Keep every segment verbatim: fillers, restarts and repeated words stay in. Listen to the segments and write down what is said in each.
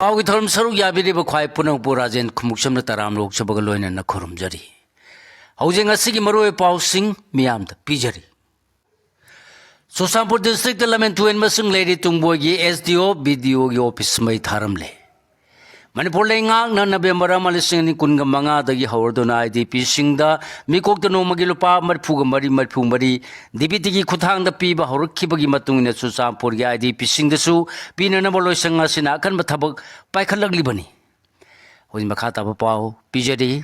ꯄꯥꯎꯒꯤ ꯊꯧꯔꯝ ꯁꯔꯨꯛ ꯌꯥꯕꯤꯔꯤꯕ ꯈ꯭ꯋꯥꯏ ꯄꯨꯝꯅꯃꯛꯄꯨ ꯔꯥꯖꯦꯟ ꯈꯨꯃꯨꯛꯁꯝꯅ ꯇꯔꯥꯝꯅ ꯑꯣꯛꯆꯕꯒ ꯂꯣꯏꯅꯅ ꯈꯨꯔꯨꯝꯖꯔꯤ꯫ ꯍꯧꯖꯤꯛ ꯉꯁꯤꯒꯤ ꯃꯔꯨꯑꯣꯏꯕ ꯄꯥꯎꯁꯤꯡ ꯃꯤꯌꯥꯝꯗ ꯄꯤꯖꯔꯤ꯫ ꯆꯨꯔꯆꯥꯟꯄꯨꯔ ꯗꯤꯁꯇ꯭ꯔꯤꯛꯇ ꯂꯝꯍꯦꯟ ꯇꯨꯍꯦꯟꯕꯁꯤꯡ ꯂꯩꯔꯤ ꯇꯨꯡꯕꯣꯏꯒꯤ ꯑꯦꯁ ꯗꯤ ꯑꯣ, ꯕꯤ ꯗꯤ ꯑꯣꯒꯤ ꯑꯣꯐꯤꯁ ꯃꯩ ꯊꯥꯔꯝꯂꯦ꯫ ꯃꯅꯤꯄꯨꯔ ꯂꯩꯉꯥꯛꯅ ꯅꯕꯦꯝꯕꯔ ꯑꯃ ꯂꯤꯁꯤꯡ ꯑꯅꯤ ꯀꯨꯟꯒ ꯃꯉꯥꯗꯒꯤ ꯍꯧꯔꯗꯨꯅ ꯑꯥꯏ ꯗꯤ ꯄꯤꯁꯤꯡꯗ ꯃꯤꯀꯣꯛꯇ ꯅꯣꯡꯃꯒꯤ ꯂꯨꯄꯥ ꯃꯔꯤꯐꯨꯒ ꯃꯔꯤ, ꯃꯔꯤꯐꯨ ꯃꯔꯤ ꯗꯤ ꯕꯤ ꯇꯤꯒꯤ ꯈꯨꯠꯊꯥꯡꯗ ꯄꯤꯕ ꯍꯧꯔꯛꯈꯤꯕꯒꯤ ꯃꯇꯨꯡ ꯏꯟꯅ ꯆꯨꯔꯆꯥꯟꯄꯨꯔꯒꯤ ꯑꯥꯏ ꯗꯤ ꯄꯤꯁꯤꯡꯗꯁꯨ ꯄꯤꯅꯅꯕ ꯂꯣꯏꯁꯪ ꯑꯁꯤꯅ ꯑꯀꯟꯕ ꯊꯕꯛ ꯄꯥꯏꯈꯠꯂꯛꯂꯤꯕꯅꯤ꯫ ꯍꯧꯖꯤꯛ ꯃꯈꯥ ꯇꯥꯕ ꯄꯥꯎ ꯄꯤꯖꯔꯤ꯫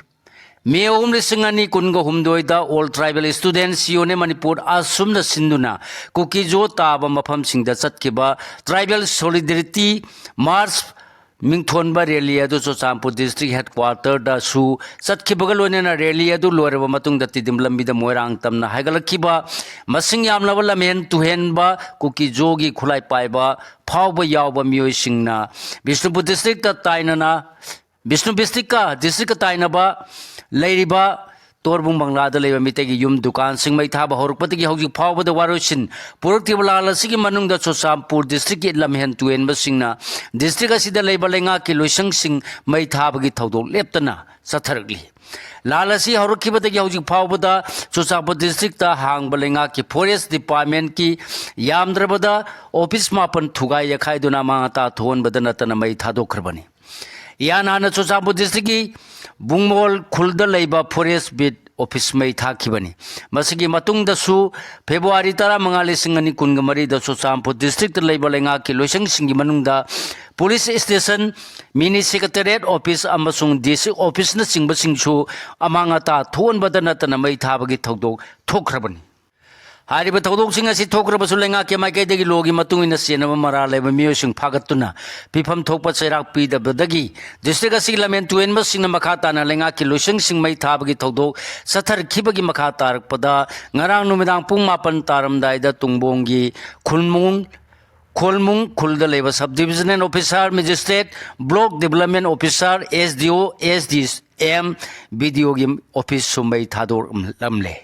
ꯃꯦ ꯑꯍꯨꯝ ꯂꯤꯁꯤꯡ ꯑꯅꯤ ꯀꯨꯟꯒ ꯍꯨꯝꯗꯣꯏꯗ All Tribal Students Union Manipur, ꯑꯁꯨꯝꯅ ꯁꯤꯟꯗꯨꯅ ꯀꯨꯀꯤꯖꯣ ꯇꯥꯕ ꯃꯐꯝꯁꯤꯡꯗ ꯆꯠꯈꯤꯕ Tribal Solidarity March ꯃꯤꯡꯊꯣꯟꯕ ꯔꯦꯂꯤ ꯑꯗꯨ ꯆꯨꯔꯆꯥꯟꯄꯨꯔ ꯗꯤꯁꯇ꯭ꯔꯤꯛ ꯍꯦꯗꯀ꯭ꯋꯥꯇꯔꯗꯁꯨ ꯆꯠꯈꯤꯕꯒ ꯂꯣꯏꯅꯅ ꯔꯦꯂꯤ ꯑꯗꯨ ꯂꯣꯏꯔꯕ ꯃꯇꯨꯡꯗ ꯇꯤꯗꯤꯝ ꯂꯝꯕꯤꯗ ꯃꯣꯏꯔꯥꯡ ꯇꯝꯅ ꯍꯥꯏꯒꯠꯂꯛꯈꯤꯕ ꯃꯁꯤꯡ ꯌꯥꯝꯂꯕ ꯂꯝꯍꯦꯟ ꯇꯨꯍꯦꯟꯕ ꯀꯨꯀꯤꯖꯣꯒꯤ ꯈꯨꯠꯂꯥꯏ ꯄꯥꯏꯕ ꯐꯥꯎꯕ ꯌꯥꯎꯕ ꯃꯤꯑꯣꯏꯁꯤꯡꯅ ꯕꯤꯁꯅꯨꯄꯨꯔ ꯗꯤꯁꯇ꯭ꯔꯤꯛꯇ ꯇꯥꯏꯅꯅ ꯕꯤꯁꯅꯨ ꯗꯤꯁꯇ꯭ꯔꯤꯛꯀ ꯗꯤꯁꯇ꯭ꯔꯤꯛꯀ ꯇꯥꯏꯅꯕ ꯂꯩꯔꯤꯕ ꯇꯣꯔꯕꯨꯡ ꯕꯪꯂꯥꯗ ꯂꯩꯕ ꯃꯤꯇꯩꯒꯤ ꯌꯨꯝ ꯗꯨꯀꯥꯟꯁꯤꯡ ꯃꯩ ꯊꯥꯕ ꯍꯧꯔꯛꯄꯗꯒꯤ ꯍꯧꯖꯤꯛ ꯐꯥꯎꯕꯗ ꯋꯥꯔꯣꯏꯁꯤꯟ ꯄꯨꯔꯛꯇ꯭ꯔꯤꯕ ꯂꯥꯜ ꯑꯁꯤꯒꯤ ꯃꯅꯨꯡꯗ ꯆꯨꯔꯆꯥꯟꯄꯨꯔ ꯗꯤꯁꯇ꯭ꯔꯤꯛꯀꯤ ꯂꯝꯍꯦꯟ ꯇꯨꯍꯦꯟꯕꯁꯤꯡꯅ ꯗꯤꯁꯇ꯭ꯔꯤꯛ ꯑꯁꯤꯗ ꯂꯩꯕ ꯂꯩꯉꯥꯛꯀꯤ ꯂꯣꯏꯁꯪꯁꯤꯡ ꯃꯩ ꯊꯥꯕꯒꯤ ꯊꯧꯗꯣꯛ ꯂꯦꯞꯇꯅ ꯆꯠꯊꯔꯛꯂꯤ꯫ ꯂꯥꯜ ꯑꯁꯤ ꯍꯧꯔꯛꯈꯤꯕꯗꯒꯤ ꯍꯧꯖꯤꯛ ꯐꯥꯎꯕꯗ ꯆꯨꯔꯆꯥꯟꯄꯨꯔ ꯗꯤꯁꯇ꯭ꯔꯤꯛꯇ ꯍꯥꯡꯕ ꯂꯩꯉꯥꯛꯀꯤ ꯐꯣꯔꯦꯁ ꯗꯤꯄꯥꯔꯠꯃꯦꯟꯀꯤ ꯌꯥꯝꯗ꯭ꯔꯕꯗ ꯑꯣꯐꯤꯁ ꯃꯥꯄꯟ ꯊꯨꯒꯥꯏ ꯌꯩꯈꯥꯏꯗꯨꯅ ꯑꯃꯥꯡ ꯑꯇꯥ ꯊꯣꯛꯍꯟꯕꯗ ꯅꯠꯇꯅ ꯃꯩ ꯊꯥꯗꯣꯛꯈ꯭ꯔꯕꯅꯤ꯫ ꯏꯍꯥꯟ ꯍꯥꯟꯅ ꯆꯨꯔꯆꯥꯟꯄꯨꯔ ꯗꯤꯁꯇ꯭ꯔꯤꯛꯀꯤ ꯕꯨꯡꯃꯣꯜ ꯈꯨꯜꯗ ꯂꯩꯕ ꯐꯣꯔꯦꯁ ꯕꯤꯠ ꯑꯣꯐꯤꯁ ꯃꯩ ꯊꯥꯈꯤꯕꯅꯤ꯫ ꯃꯁꯤꯒꯤ ꯃꯇꯨꯡꯗꯁꯨ ꯐꯦꯕ꯭ꯔꯨꯋꯥꯔꯤ ꯇꯔꯥꯃꯉꯥ, ꯂꯤꯁꯤꯡ ꯑꯅꯤ ꯀꯨꯟꯒ ꯃꯔꯤꯗ ꯆꯨꯔꯆꯥꯟꯄꯨꯔ ꯗꯤꯁꯇ꯭ꯔꯤꯛꯇ ꯂꯩꯕ ꯂꯩꯉꯥꯛꯀꯤ ꯂꯣꯏꯁꯪꯁꯤꯡꯒꯤ ꯃꯅꯨꯡꯗ ꯄꯨꯂꯤꯁ ꯁ꯭ꯇꯦꯁꯟ, ꯃꯤꯅꯤ ꯁꯦꯀ꯭ꯔꯦꯇꯔꯤꯌꯦꯠ ꯑꯣꯐꯤꯁ ꯑꯃꯁꯨꯡ ꯗꯤꯁꯇ꯭ꯔꯤꯛ ꯑꯣꯐꯤꯁꯅꯆꯤꯡꯕꯁꯤꯡꯁꯨ ꯑꯃꯥꯡ ꯑꯇꯥ ꯊꯣꯛꯍꯟꯕꯗ ꯅꯠꯇꯅ ꯃꯩ ꯊꯥꯕꯒꯤ ꯊꯧꯗꯣꯛ ꯊꯣꯛꯈ꯭ꯔꯕꯅꯤ꯫ ꯍꯥꯏꯔꯤꯕ ꯊꯧꯗꯣꯛꯁꯤꯡ ꯑꯁꯤ ꯊꯣꯛꯈ꯭ꯔꯕꯁꯨ ꯂꯩꯉꯥꯛꯀꯤ ꯃꯥꯏꯀꯩꯗꯒꯤ ꯂꯣꯒꯤ ꯃꯇꯨꯡ ꯏꯟꯅ ꯆꯦꯟꯅꯕ ꯃꯔꯥꯜ ꯂꯩꯕ ꯃꯤꯑꯣꯏꯁꯤꯡ ꯐꯥꯒꯠꯇꯨꯅ ꯄꯤꯐꯝ ꯊꯣꯛꯄ ꯆꯩꯔꯥꯛ ꯄꯤꯗꯕꯗꯒꯤ ꯗꯤꯁꯇ꯭ꯔꯤꯛ ꯑꯁꯤꯒꯤ ꯂꯝꯍꯦꯟ ꯇꯨꯍꯦꯟꯕꯁꯤꯡꯅ ꯃꯈꯥ ꯇꯥꯅ ꯂꯩꯉꯥꯛꯀꯤ ꯂꯣꯏꯁꯪꯁꯤꯡ ꯃꯩ ꯊꯥꯕꯒꯤ ꯊꯧꯗꯣꯛ ꯆꯠꯊꯔꯛꯈꯤꯕꯒꯤ ꯃꯈꯥ ꯇꯥꯔꯛꯄꯗ ꯉꯔꯥꯡ ꯅꯨꯃꯤꯗꯥꯡ ꯄꯨꯡ ꯃꯥꯄꯟ ꯇꯥꯔꯝꯗꯥꯏꯗ ꯇꯨꯡꯕꯣꯡꯒꯤ ꯈꯨꯜꯃꯨꯡ ꯈꯣꯜꯃꯨꯡ ꯈꯨꯜꯗ ꯂꯩꯕ Sub Divisional Officer, Magistrate, Block Development Officer, S D O, S D M, B D O ꯒꯤ ꯑꯣꯐꯤꯁꯁꯨ ꯃꯩ ꯊꯥꯗꯣꯛꯂꯝꯂꯦ꯫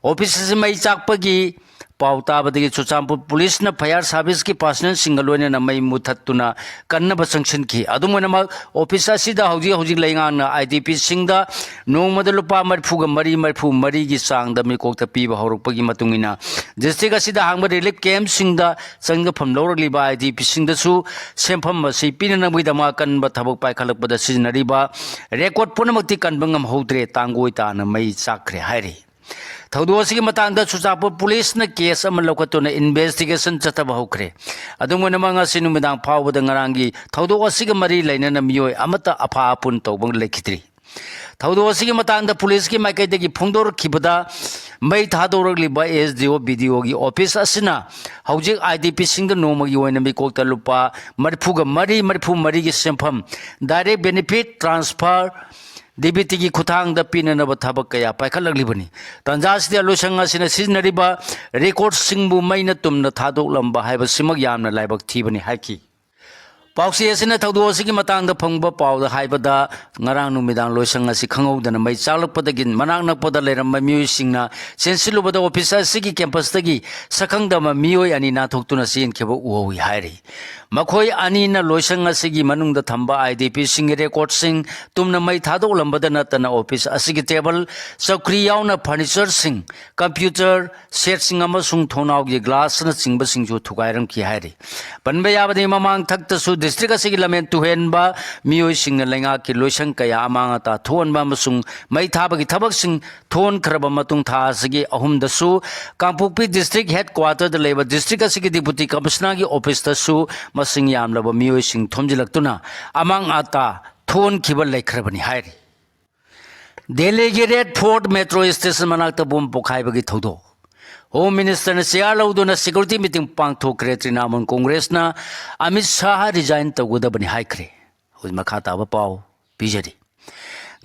ꯑꯣꯐꯤꯁ ꯑꯁꯤ ꯃꯩ ꯆꯥꯛꯄꯒꯤ ꯄꯥꯎ ꯇꯥꯕꯗꯒꯤ ꯆꯨꯔꯆꯥꯟꯄꯨꯔ ꯄꯨꯂꯤꯁꯅ ꯐꯥꯌꯔ ꯁꯥꯔꯚꯤꯁꯀꯤ ꯄꯥꯔꯁꯅꯦꯜꯁꯤꯡꯒ ꯂꯣꯏꯅꯅ ꯃꯩ ꯃꯨꯊꯠꯇꯨꯅ ꯀꯟꯅꯕ ꯆꯪꯁꯤꯟꯈꯤ꯫ ꯑꯗꯨꯝ ꯑꯣꯏꯅꯃꯛ, ꯑꯣꯐꯤꯁ ꯑꯁꯤꯗ ꯍꯧꯖꯤꯛ ꯍꯧꯖꯤꯛ ꯂꯩꯉꯥꯛꯅ ꯑꯥꯏ ꯗꯤ ꯄꯤꯁꯤꯡꯗ ꯅꯣꯡꯃꯗ ꯂꯨꯄꯥ ꯃꯔꯤꯐꯨꯒ ꯃꯔꯤ, ꯃꯔꯤꯐꯨ ꯃꯔꯤꯒꯤ ꯆꯥꯡꯗ ꯃꯤꯀꯣꯛꯇ ꯄꯤꯕ ꯍꯧꯔꯛꯄꯒꯤ ꯃꯇꯨꯡ ꯏꯟꯅ, ꯗꯤꯁꯇ꯭ꯔꯤꯛ ꯑꯁꯤꯗ ꯍꯥꯡꯕ ꯔꯤꯂꯤꯐ ꯀꯦꯝꯞꯁꯤꯡꯗ ꯆꯪꯖꯐꯝ ꯂꯧꯔꯛꯂꯤꯕ ꯑꯥꯏ ꯗꯤ ꯄꯤꯁꯤꯡꯗꯁꯨ ꯁꯦꯟꯐꯝ ꯑꯁꯤ ꯄꯤꯅꯅꯕꯒꯤꯗꯃꯛ ꯑꯀꯟꯕ ꯊꯕꯛ ꯄꯥꯏꯈꯠꯂꯛꯄꯗ ꯁꯤꯖꯤꯟꯅꯔꯤꯕ ꯔꯦꯀꯣꯔꯗ ꯄꯨꯝꯅꯃꯛꯇꯤ ꯀꯟꯕ ꯉꯝꯍꯧꯗ꯭ꯔꯦ, ꯇꯥꯡꯒꯣꯏ ꯇꯥꯅ ꯃꯩ ꯆꯥꯛꯈ꯭ꯔꯦ ꯍꯥꯏꯔꯤ꯫ ꯊꯧꯗꯣꯛ ꯑꯁꯤꯒꯤ ꯃꯇꯥꯡꯗ ꯆꯨꯔꯆꯥꯟꯄꯨꯔ ꯄꯨꯂꯤꯁꯅ ꯀꯦꯁ ꯑꯃ ꯂꯧꯈꯠꯇꯨꯅ ꯏꯟꯚꯦꯁꯇꯤꯒꯦꯁꯟ ꯆꯠꯊꯕ ꯍꯧꯈ꯭ꯔꯦ꯫ ꯑꯗꯨꯝ ꯑꯣꯏꯅꯃꯛ, ꯉꯁꯤ ꯅꯨꯃꯤꯗꯥꯡ ꯐꯥꯎꯕꯗ ꯉꯔꯥꯡꯒꯤ ꯊꯧꯗꯣꯛ ꯑꯁꯤꯒ ꯃꯔꯤ ꯂꯩꯅꯅ ꯃꯤꯑꯣꯏ ꯑꯃꯠꯇ ꯑꯐꯥ ꯑꯄꯨꯟ ꯇꯧꯕ ꯂꯩꯈꯤꯗ꯭ꯔꯤ꯫ ꯊꯧꯗꯣꯛ ꯑꯁꯤꯒꯤ ꯃꯇꯥꯡꯗ ꯄꯨꯂꯤꯁꯀꯤ ꯃꯥꯏꯀꯩꯗꯒꯤ ꯐꯣꯡꯗꯣꯔꯛꯈꯤꯕꯗ, ꯃꯩ ꯊꯥꯗꯣꯔꯛꯂꯤꯕ ꯑꯦꯁ ꯗꯤ ꯑꯣ, ꯕꯤ ꯗꯤ ꯑꯣꯒꯤ ꯑꯣꯐꯤꯁ ꯑꯁꯤꯅ ꯍꯧꯖꯤꯛ ꯑꯥꯏ ꯗꯤ ꯄꯤꯁꯤꯡꯗ ꯅꯣꯡꯃꯒꯤ ꯑꯣꯏꯅ ꯃꯤꯀꯣꯛꯇ ꯂꯨꯄꯥ ꯃꯔꯤꯐꯨꯒ ꯃꯔꯤ, ꯃꯔꯤꯐꯨ ꯃꯔꯤꯒꯤ ꯁꯦꯟꯐꯝ, direct benefit transfer, D B ꯇꯤꯒꯤ ꯈꯨꯠꯊꯥꯡꯗ ꯄꯤꯅꯅꯕ ꯊꯕꯛ ꯀꯌꯥ ꯄꯥꯏꯈꯠꯂꯛꯂꯤꯕꯅꯤ꯫ ꯇꯥꯟꯖꯥ ꯑꯁꯤꯗ ꯂꯣꯏꯁꯪ ꯑꯁꯤꯅ ꯁꯤꯖꯤꯟꯅꯔꯤꯕ ꯔꯦꯀꯣꯔꯗꯁꯤꯡꯕꯨ ꯃꯩꯅ ꯇꯨꯝꯅ ꯊꯥꯗꯣꯛꯂꯝꯕ ꯍꯥꯏꯕꯁꯤꯃꯛ ꯌꯥꯝꯅ ꯂꯥꯏꯕꯛ ꯊꯤꯕꯅꯤ ꯍꯥꯏꯈꯤ꯫ ꯄꯥꯎꯆꯦ ꯑꯁꯤꯅ ꯊꯧꯗꯣꯛ ꯑꯁꯤꯒꯤ ꯃꯇꯥꯡꯗ ꯐꯪꯕ ꯄꯥꯎꯗ ꯍꯥꯏꯕꯗ, ꯉꯔꯥꯡ ꯅꯨꯃꯤꯗꯥꯡ ꯂꯣꯏꯁꯪ ꯑꯁꯤ ꯈꯪꯍꯧꯗꯅ ꯃꯩ ꯆꯥꯛꯂꯛꯄꯗꯒꯤ ꯃꯅꯥꯛ ꯅꯛꯄꯗ ꯂꯩꯔꯝꯕ ꯃꯤꯑꯣꯏꯁꯤꯡꯅ ꯆꯦꯟꯁꯤꯜꯂꯨꯕꯗ, ꯑꯣꯐꯤꯁ ꯑꯁꯤꯒꯤ ꯀꯦꯝꯄꯁꯇꯒꯤ ꯁꯛꯈꯪꯗꯕ ꯃꯤꯑꯣꯏ ꯑꯅꯤ ꯅꯥꯟꯊꯣꯛꯇꯨꯅ ꯆꯦꯟꯈꯤꯕ ꯎꯍꯧꯏ ꯍꯥꯏꯔꯤ꯫ ꯃꯈꯣꯏ ꯑꯅꯤꯅ ꯂꯣꯏꯁꯪ ꯑꯁꯤꯒꯤ ꯃꯅꯨꯡꯗ ꯊꯝꯕ ꯑꯥꯏ ꯗꯤ ꯄꯤꯁꯤꯡꯒꯤ ꯔꯦꯀꯣꯔꯗꯁꯤꯡ ꯇꯨꯝꯅ ꯃꯩ ꯊꯥꯗꯣꯛꯂꯝꯕꯗ ꯅꯠꯇꯅ, ꯑꯣꯐꯤꯁ ꯑꯁꯤꯒꯤ ꯇꯦꯕꯜ, ꯆꯧꯀ꯭ꯔꯤ ꯌꯥꯎꯅ ꯐꯔꯅꯤꯆꯔꯁꯤꯡ, ꯀꯝꯄ꯭ꯌꯨꯇꯔ ꯁꯦꯠꯁꯤꯡ ꯑꯃꯁꯨꯡ ꯊꯣꯡꯅꯥꯎꯒꯤ ꯒ꯭ꯂꯥꯁꯅꯆꯤꯡꯕꯁꯤꯡꯁꯨ ꯊꯨꯒꯥꯏꯔꯝꯈꯤ ꯍꯥꯏꯔꯤ꯫ ꯄꯟꯕ ꯌꯥꯕꯗꯤ, ꯃꯃꯥꯡ ꯊꯛꯇꯁꯨ ꯗꯤꯁꯇ꯭ꯔꯤꯛ ꯑꯁꯤꯒꯤ ꯂꯝꯍꯦꯟ ꯇꯨꯍꯦꯟꯕ ꯃꯤꯑꯣꯏꯁꯤꯡꯅ ꯂꯩꯉꯥꯛꯀꯤ ꯂꯣꯏꯁꯪ ꯀꯌꯥ ꯑꯃꯥꯡ ꯑꯇꯥ ꯊꯣꯛꯍꯟꯕ ꯑꯃꯁꯨꯡ ꯃꯩ ꯊꯥꯕꯒꯤ ꯊꯕꯛꯁꯤꯡ ꯊꯣꯛꯍꯟꯈ꯭ꯔꯕ ꯃꯇꯨꯡ, ꯊꯥ ꯑꯁꯤꯒꯤ ꯑꯍꯨꯝꯗꯁꯨ ꯀꯥꯡꯄꯣꯛꯄꯤ ꯗꯤꯁꯇ꯭ꯔꯤꯛ ꯍꯦꯗꯀ꯭ꯋꯥꯇꯔꯗ ꯂꯩꯕ ꯗꯤꯁꯇ꯭ꯔꯤꯛ ꯑꯁꯤꯒꯤ ꯗꯤꯄꯨꯇꯤ ꯀꯃꯤꯁꯅꯔꯒꯤ ꯑꯣꯐꯤꯁꯇꯁꯨ ꯃꯁꯤꯡ ꯌꯥꯝꯂꯕ ꯃꯤꯑꯣꯏꯁꯤꯡ ꯊꯣꯝꯖꯤꯜꯂꯛꯇꯨꯅ ꯑꯃꯥꯡ ꯑꯇꯥ ꯊꯣꯛꯍꯟꯈꯤꯕ ꯂꯩꯈ꯭ꯔꯕꯅꯤ ꯍꯥꯏꯔꯤ꯫ ꯗꯦꯜꯂꯤꯒꯤ ꯔꯦꯗ ꯐꯣꯔꯠ ꯃꯦꯇ꯭ꯔꯣ ꯁ꯭ꯇꯦꯁꯟ ꯃꯅꯥꯛꯇ ꯕꯣꯝ ꯄꯣꯈꯥꯏꯕꯒꯤ ꯊꯧꯗꯣꯛ꯫ ꯍꯣꯝ ꯃꯤꯅꯤꯁꯇꯔꯅ ꯆꯦꯌꯥꯔ ꯂꯧꯗꯨꯅ ꯁꯦꯀ꯭ꯌꯨꯔꯤꯇꯤ ꯃꯤꯇꯤꯡ ꯄꯥꯡꯊꯣꯛꯈ꯭ꯔꯦ꯫ ꯇ꯭ꯔꯤꯅꯥꯃꯨꯜ ꯀꯣꯡꯒ꯭ꯔꯦꯁꯅ ꯑꯃꯤꯠ ꯁꯥꯍ ꯔꯤꯖꯥꯏꯟ ꯇꯧꯒꯗꯕꯅꯤ ꯍꯥꯏꯈ꯭ꯔꯦ꯫ ꯍꯧꯖꯤꯛ ꯃꯈꯥ ꯇꯥꯕ ꯄꯥꯎ ꯄꯤꯖꯔꯤ꯫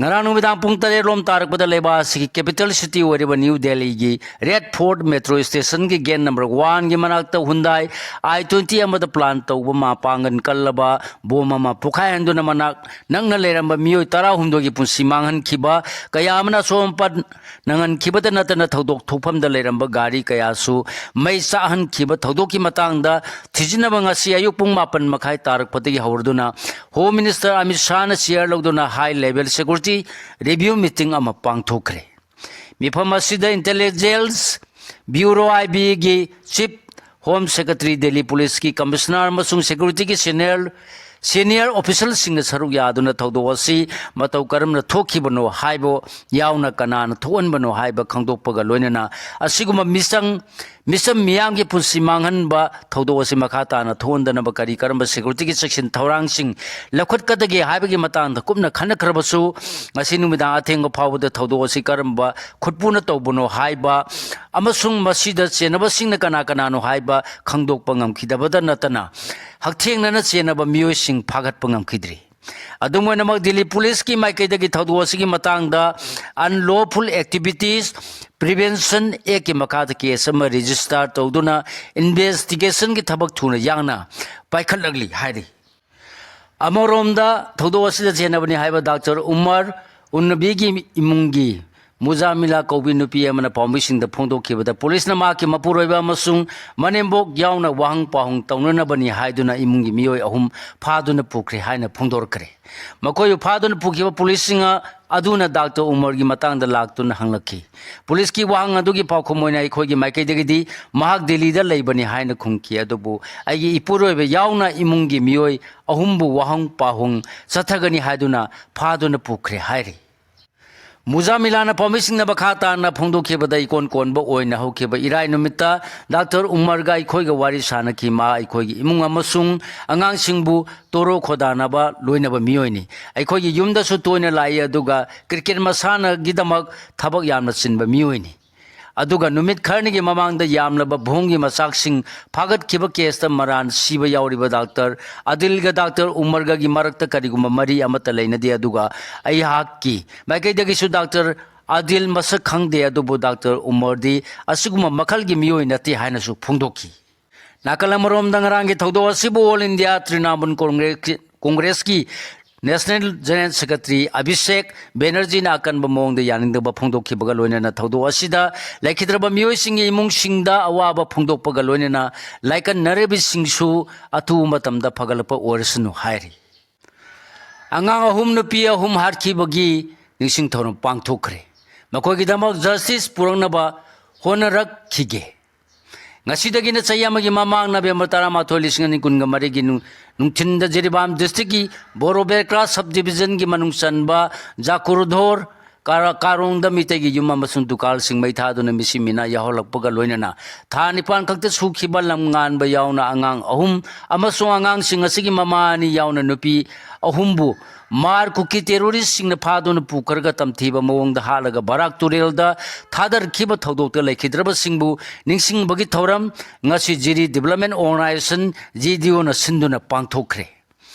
ꯉꯔꯥꯡ ꯅꯨꯃꯤꯗꯥꯡ ꯄꯨꯡ ꯇꯔꯦꯠ ꯂꯣꯝ ꯇꯥꯔꯛꯄꯗ ꯂꯩꯕꯥꯛ ꯑꯁꯤꯒꯤ capital city ꯑꯣꯏꯔꯤꯕ ꯅ꯭ꯌꯨ ꯗꯦꯜꯂꯤꯒꯤ ꯔꯦꯗ ꯐꯣꯔꯠ ꯃꯦꯇ꯭ꯔꯣ ꯁ꯭ꯇꯦꯁꯟꯒꯤ ꯒꯦꯠ ꯅꯝꯕꯔ ꯋꯥꯟꯒꯤ ꯃꯅꯥꯛꯇ ꯍꯨꯟꯗꯥꯏ ꯑꯥꯏ ꯇ꯭ꯋꯦꯟꯇꯤ ꯑꯃꯗ ꯄ꯭ꯂꯥꯟ ꯇꯧꯕ ꯃꯄꯥꯡꯒꯜ ꯀꯜꯂꯕ ꯕꯣꯝ ꯑꯃ ꯄꯣꯈꯥꯏꯍꯟꯗꯨꯅ ꯃꯅꯥꯛ ꯅꯛꯅ ꯂꯩꯔꯝꯕ ꯃꯤꯑꯣꯏ ꯇꯔꯥꯍꯨꯝꯗꯣꯏꯒꯤ ꯄꯨꯟꯁꯤ ꯃꯥꯡꯍꯟꯈꯤꯕ, ꯀꯌꯥ ꯑꯃꯅ ꯑꯁꯣꯛ ꯑꯄꯟ ꯅꯪꯍꯟꯈꯤꯕꯇ ꯅꯠꯇꯅ ꯊꯧꯗꯣꯛ ꯊꯣꯛꯐꯝꯗ ꯂꯩꯔꯝꯕ ꯒꯥꯔꯤ ꯀꯌꯥꯁꯨ ꯃꯩ ꯆꯥꯛꯍꯟꯈꯤꯕ ꯊꯧꯗꯣꯛꯀꯤ ꯃꯇꯥꯡꯗ ꯊꯤꯖꯤꯟꯅꯕ ꯉꯁꯤ ꯑꯌꯨꯛ ꯄꯨꯡ ꯃꯥꯄꯟ ꯃꯈꯥꯏ ꯇꯥꯔꯛꯄꯗꯒꯤ ꯍꯧꯔꯗꯨꯅ Home Minister ꯑꯃꯤꯠ ꯁꯥꯍꯅ ꯆꯤꯌꯥꯔ ꯂꯧꯗꯨꯅ high level security review meeting ꯑꯃ ꯄꯥꯡꯊꯣꯛꯈ꯭ꯔꯦ꯫ ꯃꯤꯐꯝ ꯑꯁꯤꯗ Intelligence Bureau, IB, ꯒꯤ Chief Home Secretary, ꯗꯦꯜꯂꯤ ꯄꯨꯂꯤꯁꯀꯤ ꯀꯃꯤꯁꯅꯔ ꯑꯃꯁꯨꯡ ꯁꯦꯀ꯭ꯌꯨꯔꯤꯇꯤꯒꯤ ꯁꯦꯅꯤꯌꯔ, ꯁꯦꯅꯤꯌꯔ ꯑꯣꯐꯤꯁꯤꯌꯦꯜꯁꯤꯡꯅ ꯁꯔꯨꯛ ꯌꯥꯗꯨꯅ ꯊꯧꯗꯣꯛ ꯑꯁꯤ ꯃꯇꯧ ꯀꯔꯝꯅ ꯊꯣꯛꯈꯤꯕꯅꯣ ꯍꯥꯏꯕ ꯌꯥꯎꯅ ꯀꯅꯥꯅ ꯊꯣꯛꯍꯟꯕꯅꯣ ꯍꯥꯏꯕ ꯈꯪꯗꯣꯛꯄꯒ ꯂꯣꯏꯅꯅ ꯑꯁꯤꯒꯨꯝꯕ ꯃꯤꯆꯪ, ꯃꯤꯆꯝ ꯃꯤꯌꯥꯝꯒꯤ ꯄꯨꯟꯁꯤ ꯃꯥꯡꯍꯟꯕ ꯊꯧꯗꯣꯛ ꯑꯁꯤ ꯃꯈꯥ ꯇꯥꯅ ꯊꯣꯛꯍꯟꯗꯅꯕ ꯀꯔꯤ ꯀꯔꯝꯕ ꯁꯦꯀ꯭ꯌꯨꯔꯤꯇꯤꯒꯤ ꯆꯦꯛꯁꯤꯟ ꯊꯧꯔꯥꯡꯁꯤꯡ ꯂꯧꯈꯠꯀꯗꯒꯦ ꯍꯥꯏꯕꯒꯤ ꯃꯇꯥꯡꯗ ꯀꯨꯞꯅ ꯈꯟꯅꯈ꯭ꯔꯕꯁꯨ, ꯉꯁꯤ ꯅꯨꯃꯤꯗꯥꯡ ꯑꯊꯦꯡꯕ ꯐꯥꯎꯕꯗ ꯊꯧꯗꯣꯛ ꯑꯁꯤ ꯀꯔꯝꯕ ꯈꯨꯠꯄꯨꯅ ꯇꯧꯕꯅꯣ ꯍꯥꯏꯕ ꯑꯃꯁꯨꯡ ꯃꯁꯤꯗ ꯆꯦꯟꯅꯕꯁꯤꯡꯅ ꯀꯅꯥ ꯀꯅꯥꯅꯣ ꯍꯥꯏꯕ ꯈꯪꯗꯣꯛꯄ ꯉꯝꯈꯤꯗꯕꯗ ꯅꯠꯇꯅ, ꯍꯛꯊꯦꯡꯅꯅ ꯆꯦꯟꯅꯕ ꯃꯤꯑꯣꯏꯁꯤꯡ ꯐꯥꯒꯠꯄ ꯉꯝꯈꯤꯗ꯭ꯔꯤ꯫ ꯑꯗꯨꯝ ꯑꯣꯏꯅꯃꯛ, ꯗꯤꯜꯂꯤ ꯄꯨꯂꯤꯁꯀꯤ ꯃꯥꯏꯀꯩꯗꯒꯤ ꯊꯧꯗꯣꯛ ꯑꯁꯤꯒꯤ ꯃꯇꯥꯡꯗ Unlawful Activities Prevention Actꯀꯤ ꯃꯈꯥꯗ ꯀꯦꯁ ꯑꯃ ꯔꯦꯖꯤꯁꯇꯥꯔ ꯇꯧꯗꯨꯅ ꯏꯟꯚꯦꯁꯇꯤꯒꯦꯁꯟꯒꯤ ꯊꯕꯛ ꯊꯨꯅ ꯌꯥꯡꯅ ꯄꯥꯏꯈꯠꯂꯛꯂꯤ ꯍꯥꯏꯔꯤ꯫ ꯑꯃꯔꯣꯝꯗ, ꯊꯧꯗꯣꯛ ꯑꯁꯤꯗ ꯆꯦꯟꯅꯕꯅꯤ ꯍꯥꯏꯕ ꯗꯥꯛꯇꯔ ꯎꯃꯔ ꯎꯟꯅꯕꯤꯒꯤ ꯏꯃꯨꯡꯒꯤ ꯃꯨꯖꯥꯃꯤꯂꯥ ꯀꯧꯕꯤ ꯅꯨꯄꯤ ꯑꯃꯅ ꯄꯥꯎꯃꯤꯁꯤꯡꯗ ꯐꯣꯡꯗꯣꯛꯈꯤꯕꯗ, ꯄꯨꯂꯤꯁꯅ ꯃꯍꯥꯛꯀꯤ ꯃꯄꯨꯔꯣꯏꯕ ꯑꯃꯁꯨꯡ ꯃꯅꯦꯝꯕꯣꯛ ꯌꯥꯎꯅ ꯋꯥꯍꯪ ꯄꯥꯎꯍꯪ ꯇꯧꯅꯅꯕꯅꯤ ꯍꯥꯏꯗꯨꯅ ꯏꯃꯨꯡꯒꯤ ꯃꯤꯑꯣꯏ ꯑꯍꯨꯝ ꯐꯥꯗꯨꯅ ꯄꯨꯈ꯭ꯔꯦ ꯍꯥꯏꯅ ꯐꯣꯡꯗꯣꯔꯛꯈ꯭ꯔꯦ꯫ ꯃꯈꯣꯏꯕꯨ ꯐꯥꯗꯨꯅ ꯄꯨꯈꯤꯕ ꯄꯨꯂꯤꯁꯁꯤꯡ ꯑꯗꯨꯅ ꯗꯥꯛꯇꯔ ꯎꯃꯔꯒꯤ ꯃꯇꯥꯡꯗ ꯂꯥꯛꯇꯨꯅ ꯍꯪꯂꯛꯈꯤ꯫ ꯄꯨꯂꯤꯁꯀꯤ ꯋꯥꯍꯪ ꯑꯗꯨꯒꯤ ꯄꯥꯎꯈꯨꯝ ꯑꯣꯏꯅ ꯑꯩꯈꯣꯏꯒꯤ ꯃꯥꯏꯀꯩꯗꯒꯤꯗꯤ ꯃꯍꯥꯛ ꯗꯤꯜꯂꯤꯗ ꯂꯩꯕꯅꯤ ꯍꯥꯏꯅ ꯈꯨꯝꯈꯤ, ꯑꯗꯨꯕꯨ ꯑꯩꯒꯤ ꯏꯄꯨꯔꯣꯏꯕ ꯌꯥꯎꯅ ꯏꯃꯨꯡꯒꯤ ꯃꯤꯑꯣꯏ ꯑꯍꯨꯝꯕꯨ ꯋꯥꯍꯪ ꯄꯥꯎꯍꯪ ꯆꯠꯊꯒꯅꯤ ꯍꯥꯏꯗꯨꯅ ꯐꯥꯗꯨꯅ ꯄꯨꯈ꯭ꯔꯦ ꯍꯥꯏꯔꯤ꯫ ꯃꯨꯖꯥꯃꯤꯂꯥꯅ ꯄꯥꯎꯃꯤꯁꯤꯡꯅ ꯃꯈꯥ ꯇꯥꯅ ꯐꯣꯡꯗꯣꯛꯈꯤꯕꯗ, ꯏꯀꯣꯟ ꯀꯣꯟꯕ ꯑꯣꯏꯅ ꯍꯧꯈꯤꯕ ꯏꯔꯥꯏ ꯅꯨꯃꯤꯠꯇ ꯗꯥꯛꯇꯔ ꯎꯃꯔꯒ ꯑꯩꯈꯣꯏꯒ ꯋꯥꯔꯤ ꯁꯥꯅꯈꯤ꯫ ꯃꯍꯥꯛ ꯑꯩꯈꯣꯏꯒꯤ ꯏꯃꯨꯡ ꯑꯃꯁꯨꯡ ꯑꯉꯥꯡꯁꯤꯡꯕꯨ ꯇꯣꯔꯣ ꯈꯣꯗꯥꯅꯕ ꯂꯣꯏꯅꯕ ꯃꯤꯑꯣꯏꯅꯤ꯫ ꯑꯩꯈꯣꯏꯒꯤ ꯌꯨꯝꯗꯁꯨ ꯇꯣꯏꯅ ꯂꯥꯛꯏ, ꯑꯗꯨꯒ ꯀ꯭ꯔꯤꯀꯦꯠ ꯃꯁꯥꯟꯅꯒꯤꯗꯃꯛ ꯊꯕꯛ ꯌꯥꯝꯅ ꯆꯤꯟꯕ ꯃꯤꯑꯣꯏꯅꯤ꯫ ꯑꯗꯨꯒ ꯅꯨꯃꯤꯠ ꯈꯔꯅꯤꯒꯤ ꯃꯃꯥꯡꯗ ꯌꯥꯝꯂꯕ ꯚ꯭ꯔꯨꯡꯒꯤ ꯃꯆꯥꯛꯁꯤꯡ ꯐꯥꯒꯠꯈꯤꯕ ꯀꯦꯁꯇ ꯃꯔꯥꯟ ꯁꯤꯕ ꯌꯥꯎꯔꯤꯕ ꯗꯥꯛꯇꯔ ꯑꯥꯗꯤꯜꯒ ꯗꯥꯛꯇꯔ ꯎꯃꯔꯒꯒꯤ ꯃꯔꯛꯇ ꯀꯔꯤꯒꯨꯝꯕ ꯃꯔꯤ ꯑꯃꯠꯇ ꯂꯩꯅꯗꯦ, ꯑꯗꯨꯒ ꯑꯩꯍꯥꯛꯀꯤ ꯃꯥꯏꯀꯩꯗꯒꯤꯁꯨ ꯗꯥꯛꯇꯔ ꯑꯥꯗꯤꯜ ꯃꯁꯛ ꯈꯪꯗꯦ, ꯑꯗꯨꯕꯨ ꯗꯥꯛꯇꯔ ꯎꯃꯔꯗꯤ ꯑꯁꯤꯒꯨꯝꯕ ꯃꯈꯜꯒꯤ ꯃꯤꯑꯣꯏ ꯅꯠꯇꯦ ꯍꯥꯏꯅꯁꯨ ꯐꯣꯡꯗꯣꯛꯈꯤ꯫ ꯅꯥꯀꯜ ꯑꯃꯔꯣꯝꯗ ꯉꯔꯥꯡꯒꯤ ꯊꯧꯗꯣꯛ ꯑꯁꯤꯕꯨ ꯑꯣꯜ ꯏꯟꯗꯤꯌꯥ ꯇ꯭ꯔꯤꯅꯥꯃꯨꯜ ꯀꯣꯡꯒ꯭ꯔꯦꯁꯀꯤ, ꯀꯣꯡꯒ꯭ꯔꯦꯁꯀꯤ ꯅꯦꯁꯅꯦꯜ ꯖꯦꯅꯔꯦꯜ ꯁꯦꯀ꯭ꯔꯦꯇꯔꯤ ꯑꯕꯤꯁꯦꯛ ꯕꯦꯅꯔꯖꯤꯅ ꯑꯀꯟꯕ ꯃꯑꯣꯡꯗ ꯌꯥꯅꯤꯡꯗꯕ ꯐꯣꯡꯗꯣꯛꯈꯤꯕꯒ ꯂꯣꯏꯅꯅ ꯊꯧꯗꯣꯛ ꯑꯁꯤꯗ ꯂꯩꯈꯤꯗ꯭ꯔꯕ ꯃꯤꯑꯣꯏꯁꯤꯡꯒꯤ ꯏꯃꯨꯡꯁꯤꯡꯗ ꯑꯋꯥꯕ ꯐꯣꯡꯗꯣꯛꯄꯒ ꯂꯣꯏꯅꯅ ꯂꯥꯏꯀꯠꯅꯔꯤꯕꯁꯤꯡꯁꯨ ꯑꯊꯨꯕ ꯃꯇꯝꯗ ꯐꯒꯠꯂꯛꯄ ꯑꯣꯏꯔꯁꯅꯨ ꯍꯥꯏꯔꯤ꯫ ꯑꯉꯥꯡ ꯑꯍꯨꯝ, ꯅꯨꯄꯤ ꯑꯍꯨꯝ ꯍꯥꯠꯈꯤꯕꯒꯤ ꯅꯤꯡꯁꯤꯡ ꯊꯧꯔꯝ ꯄꯥꯡꯊꯣꯛꯈ꯭ꯔꯦ꯫ ꯃꯈꯣꯏꯒꯤꯗꯃꯛ ꯖꯁꯇꯤꯁ ꯄꯨꯔꯛꯅꯕ ꯍꯣꯠꯅꯔꯛꯈꯤꯒꯦ꯫ ꯉꯁꯤꯗꯒꯤꯅ ꯆꯍꯤ ꯑꯃꯒꯤ ꯃꯃꯥꯡ ꯅꯕꯦꯝꯕꯔ ꯇꯔꯥꯃꯥꯊꯣꯏ, ꯂꯤꯁꯤꯡ ꯑꯅꯤ ꯀꯨꯟꯒ ꯃꯔꯤꯒꯤ ꯅꯨꯡ-, ꯅꯨꯡꯊꯤꯟꯗ ꯖꯤꯔꯤꯕꯥꯝ ꯗꯤꯁꯇ꯭ꯔꯤꯛꯀꯤ ꯕꯣꯔꯣꯕꯦꯀ꯭ꯔꯥ ꯁꯕ ꯗꯤꯕꯤꯖꯟꯒꯤ ꯃꯅꯨꯡ ꯆꯟꯕ ꯖꯥꯀꯨꯔꯙꯣꯔ ꯀꯥꯔ-, ꯀꯥꯔꯣꯡꯗ ꯃꯤꯇꯩꯒꯤ ꯌꯨꯝ ꯑꯃꯁꯨꯡ ꯗꯨꯀꯥꯟꯁꯤꯡ ꯃꯩ ꯊꯥꯗꯨꯅ ꯃꯤꯁꯤ ꯃꯤꯅꯥ ꯌꯥꯎꯍꯜꯂꯛꯄꯒ ꯂꯣꯏꯅꯅ ꯊꯥ ꯅꯤꯄꯥꯟ ꯈꯛꯇ ꯁꯨꯈꯤꯕ ꯂꯝ ꯉꯥꯟꯕ ꯌꯥꯎꯅ ꯑꯉꯥꯡ ꯑꯍꯨꯝ ꯑꯃꯁꯨꯡ ꯑꯉꯥꯡꯁꯤꯡ ꯑꯁꯤꯒꯤ ꯃꯃꯥ ꯑꯅꯤ ꯌꯥꯎꯅ ꯅꯨꯄꯤ ꯑꯍꯨꯝꯕꯨ ꯃꯥꯔ ꯀꯨꯀꯤ ꯇꯦꯔꯣꯔꯤꯁꯁꯤꯡꯅ ꯐꯥꯗꯨꯅ ꯄꯨꯈ꯭ꯔꯒ ꯇꯝꯊꯤꯕ ꯃꯑꯣꯡꯗ ꯍꯥꯠꯂꯒ ꯕꯔꯥꯛ ꯇꯨꯔꯦꯜꯗ ꯊꯥꯗꯔꯛꯈꯤꯕ ꯊꯧꯗꯣꯛꯇ ꯂꯩꯈꯤꯗ꯭ꯔꯕꯁꯤꯡꯕꯨ ꯅꯤꯡꯁꯤꯡꯕꯒꯤ ꯊꯧꯔꯝ ꯉꯁꯤ ꯖꯤꯔꯤ ꯗꯤꯕꯦꯂꯞꯃꯦꯟ ꯑꯣꯔꯒꯅꯥꯏꯖꯦꯁꯟ, ꯖꯤ ꯗꯤ ꯑꯣꯅ ꯁꯤꯟꯗꯨꯅ ꯄꯥꯡꯊꯣꯛꯈ꯭ꯔꯦ꯫